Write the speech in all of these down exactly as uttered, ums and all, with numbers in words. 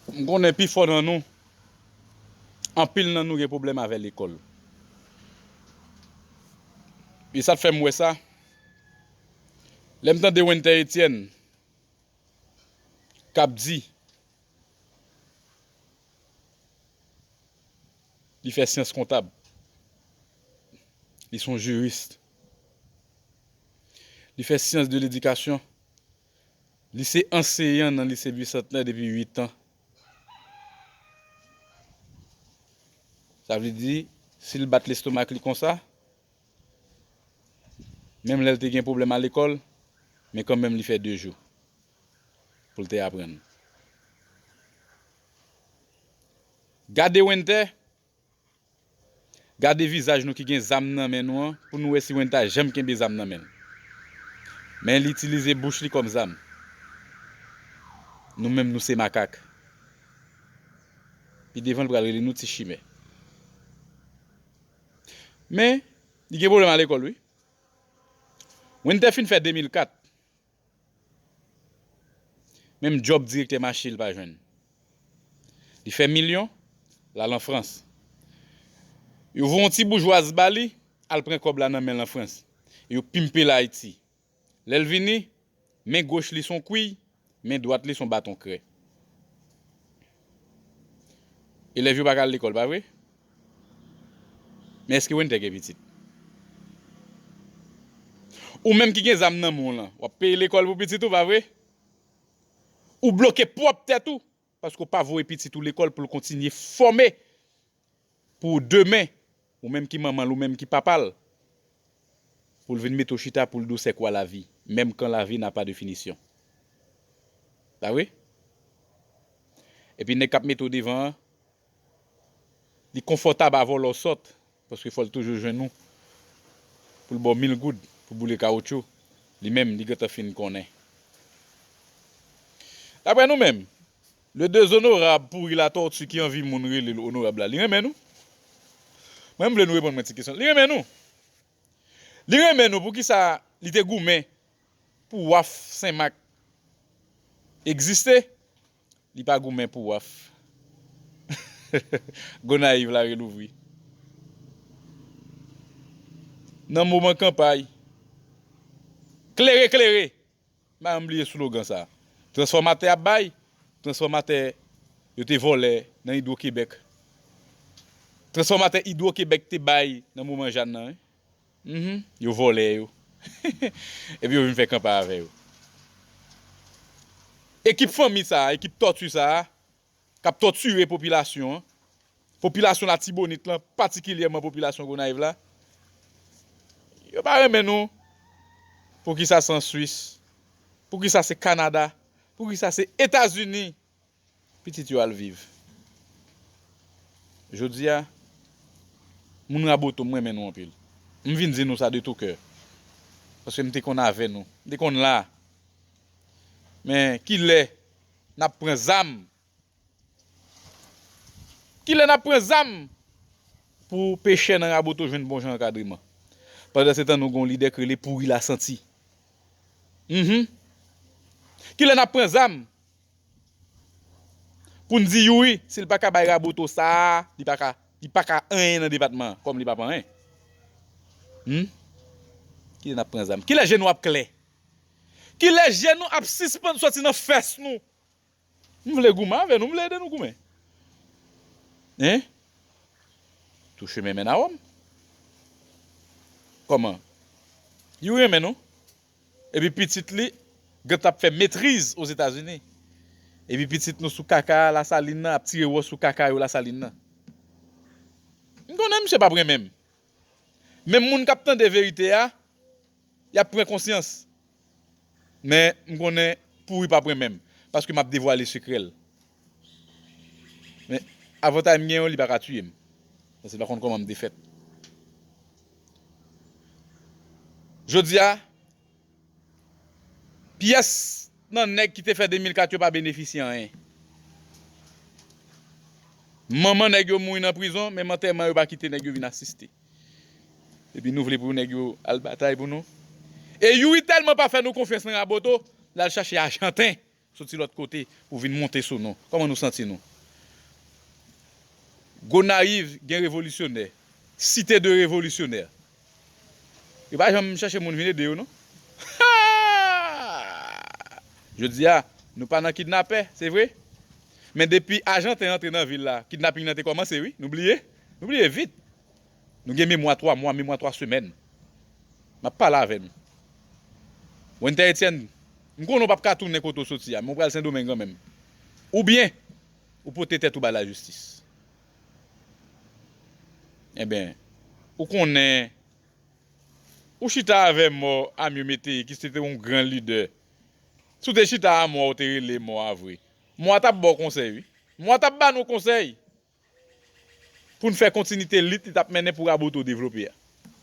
M konnen pifò nan nou, anpil nan nou gen pwoblèm avè lekòl. E sa k fè m wè sa, lè m tande Wenter Etienne k ap di li fè syans kontab, li se yon jiris, li fè syans de ledikasyon, li se anseyan nan lise Bisantnè depi uit an. Sa vle di, si l bat lestomak li konsa, menm lè l te gen pwoblèm a lekòl, men kanmenm li fè de jou pou l te aprann. Gade Wenter, gade vizaj nou ki gen zam nan men nou an, pou nou wè si Wenter janm kenbe zam nan men l. Men li itilize bouch li kòm zam. Nou menm, nou se makak. Pi devan, l pral rele nou ti chimè. Men, li gen pwoblèm a lekòl, wi. Wenter fin fè de mil kat. Menm djòb direktè mache l pa jwenn. Li fè milyon, l al an Frans. Yo voye yon ti boujwaz ba li, al pran kòb la nan men l an Frans. Yo pimpe l Ayiti. Lè l vini, men goch li se yon kwiy, men dwat li se yon baton krè. Elèv yo pa ka al lekòl, pa vre? Men èske Wenter gen pitit? Ou menm ki gen zam nan men w lan, w ap peye lekòl pou pitit ou, pa vre? Ou bloke pwòp tèt ou, paske w pa voye pitit ou lekòl pou l kontinye fòme pou demen, ou menm ki manman l, ou menm ki papa l, pou l vin mete w chita pou l di w c'est quoi la vie, même quand la vie n'a pas de finition. Pa vre? Epi nèg k ap mete w devan an, li konfòtab avè w lè w sòt, paske fò l toujou jwenn ou pou l ba w mil goud pou boule kawotchou. Li menm, li gentan fin konnen. Daprè nou menm, le dezonorab pourri la tortue ki anvi moun rele l onorab la, li renmen nou? Mwen, m vle nou reponn mwen ti kesyon. Li renmen nou? Li renmen nou, poukisa li te goumen pou waf Senmak egziste? Li pa goumen pou waf Gonayiv la relouvri. Nan moman kanpay, klere, klere, m pa janm bliye slogan sa. Transfòmatè ap bay, transfòmatè yo te vòlè nan Hydro-Québec. Transfòmatè Hydro-Québec te bay nan moman Jàn nan, wi. Mhm, yo vòlè yo. Epi yo vin fè kanpay avè yo. Ekip fanmi sa a, ekip tòti sa a, k ap tòtire popilasyon an, popilasyon Latibonit lan, patikilyèman popilasyon Gonayiv la, yo pa renmen nou. Poukisa se an Swis? Poukisa se Kanada? Poukisa se Etazini? Pitit yo al viv. Jodi a, moun Raboto, m renmen nou anpil. M vin di nou sa de tou kè. Paske m te konn avè nou. M te konn la. Men, kilè n ap pran zam? Kilè n ap pran zam pou pechè nan Raboto jwenn bon jan ankadreman? Pandansetan, nou gen yon lidè k rele Pouri Lasanti. Mhm. Kilè n ap pran zam pou n di Youri, si l pa ka bay Raboto sa a, li pa ka, li pa ka anyen nan depatman an, kòm li pa pa anyen? Hmm? Kilè n ap pran zam? Kilè je nou ap klè? Kilè je nou ap sispann soti nan fès nou? M vle goumen avè nou, m vle ede nou goumen. Hein? Tou chemen mennen a Wòm. Kòman? Youri renmen nou. Epi pitit li gentan ap fè metriz Ozetazini. Epi pitit nou sou kaka Lasalin nan, ap tire wòch sou kaka yo Lasalin nan. M konnen misye p ap renmen m. Menm moun k ap tande verite a, y ap pran konsyans. Men, m konnen Pouri p ap renmen m, paske m ap devwale sekrè l. Men, avantay m genyen, li pa ka tiye m. Paske l pa konn kòman m te fèt. Jodi a, pyès nan nèg ki te fè de mil kat yo pa benefisye anyen. Manman nèg yo mouri nan prizon, menm antèman yo pa kite nèg yo vin asiste. Epi nou vle pou nèg yo al batay pou nou. E Youri tèlman pa fè nou konfyans nan Raboto, l al chache Ajanten soti lòt kote pou vin monte sou nou. Kòman nou santi nou? Gonayiv gen revolisyonè. Site de revolisyonè. Yo pa janm chache moun vin ede yo, non. Jodi a, nou pa nan kidnapè, se vre. Men depi Ajanten antre nan vil la, kidnaping nan te kòmanse, wi. Nou bliye? Nou bliye vit. Nou gen memwa twa mwa, memwa twa semèn. M ap pale avè nou. Wentè Etienne, m konnen w p ap ka tounen kote w soti a, men w pral Sendomeng kanmenm. Oubyen, ou pote tèt ou bay lajistis. Enben, ou konnen, ou chita avè mò Amyot Métayer, ki se te yon gran lidè. Si w te chita a mò, ou te rele mò a vre. Mò a t ap ba w konsèy, wi. Mò a t ap ba nou konsèy. Pou n fè kontinite lit li t ap mennen pou Raboto devlope a.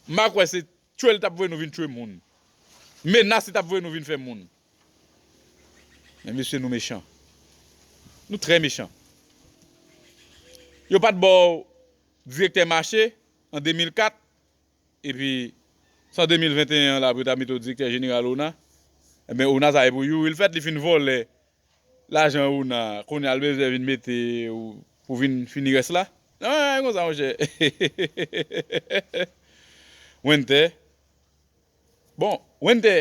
M pa kwè se tchwe l t ap voye nou vin tchwe moun. Menas li t ap voye nou vin fè moun. Men mesye, nou mechan. Nou trè mechan. Yo pa t ba w direktè mache an de mil kat, epi se an de mil venteyen an la pou yo ta mete w direktè jeneral ona. Enben, ona sa e pou Youri l fèt, li fin vòlè lajan ona, kounye a l bezwen vin mete ou pou vin fini rès la. Nan, e konsa, monchè. Wentè. Bon, Wentè,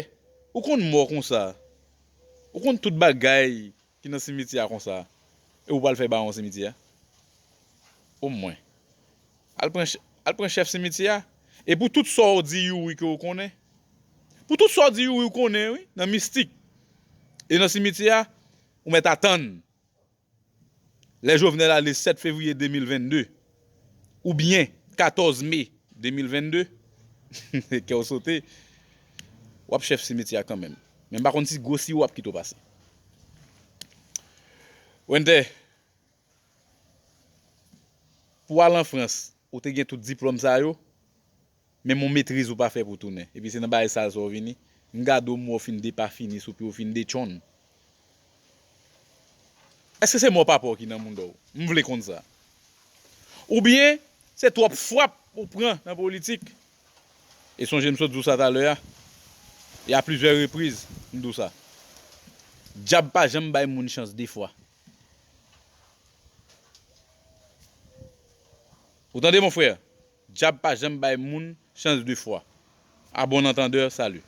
ou konn mò konsa. Ou konn tout bagay ki nan simityè a konsa. E ou pral fè bawon simityè a? Omwen. Al pran ch-, al pran chèf simityè a. E pou tout sa w di Youri ke w konnen. Pou tout sa w di Youri w konnen, wi, nan mistik. E nan simityè a, ou mèt atann. Lè Jovenel ale sèt fevriye de mil vennde, oubyen katòz me de mil vennde, kè w sote, w ap chèf simityè a kanmenm. Men m pa konn si gwo siwo ap kite w pase. Wentè, pou w al an Frans, ou te gen tout diplòm sa yo, menm yon metriz ou pa fè pou tounen. Epi se nan bagay sal sa w vini. M gade w, m wè w fin depafini sou pye w, fin detchonn. Èske se mò papa w ki nan mouda w? M vle konn sa. Oubyen, se twòp frap ou pran nan politik? E sonje m sot di w sa talè a. E a plizyè repriz, m di w sa. Dyab pa janm bay moun chans de fwa. Ou tande, mon frè? Dyab pa janm bay moun chans de fwa. À bon entendeur, salut.